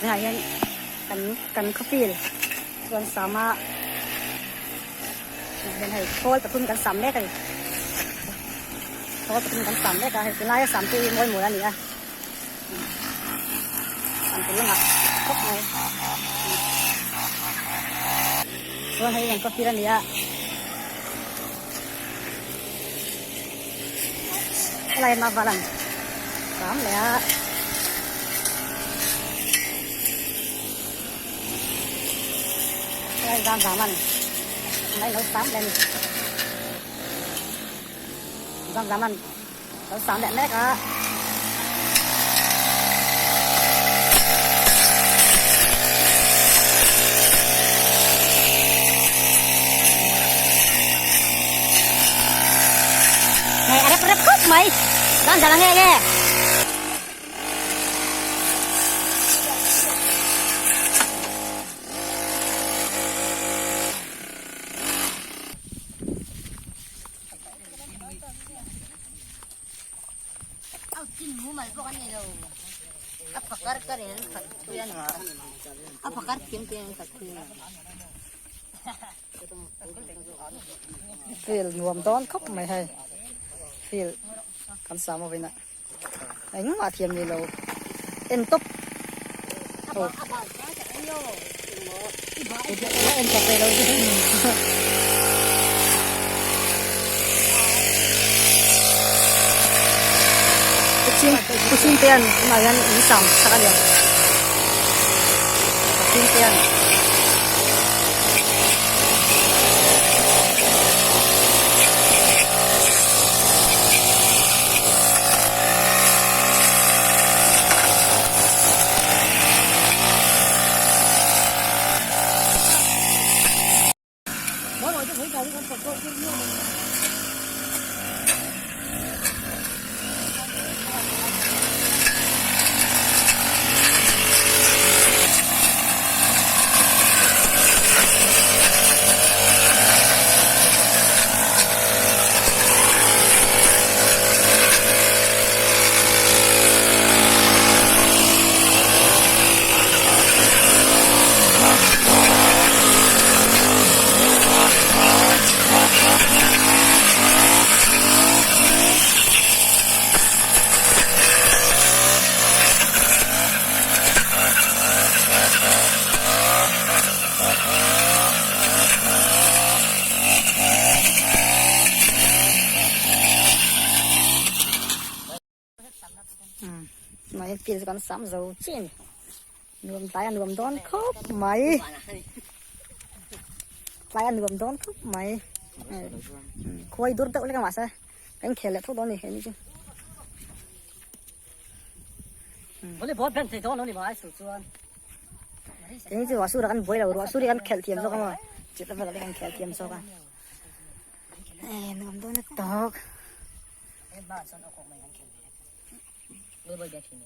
Zah hian kan kan khawfil chuan sam a hian hei khawl pathum kan sam mek a ni khawl pathum kan sam mek a hei tunlaia sam chu hi mawi mawi a ni a sam tur lamah khawp mai chuan hei kan khawfil a ni a. Helai hma val ang hram leh a. Helai zam zam an mai lo sam leh a ni. Zam zam an lo sam leh mek a. Hei a rep rep khawp mai zan zan a nge nge. Field nuam dawn khawp mai hei field kan sam avin a engmah thiam ni lo en tawp en tawp ve lo Kuching te an tunah hian in sam sak a ni ang Kuching te an. Mai field chu kan sam zo chiah a ni nuam tlai a nuam dawn khawp mai tlai a nuam dawn khawp mai khuai dur deuh lek a mahse kan khel leh tho dawn a ni he ni chu. Volleyball ben thei dawn lo ni mai su chuan. Eng chu ruah sur a kan buai lo ruah sur hi kan khelh thiam zawk a maw chilh vel ah kan khelh thiam zawk a eh nuam dawn a tawk. Volleyball ben thin.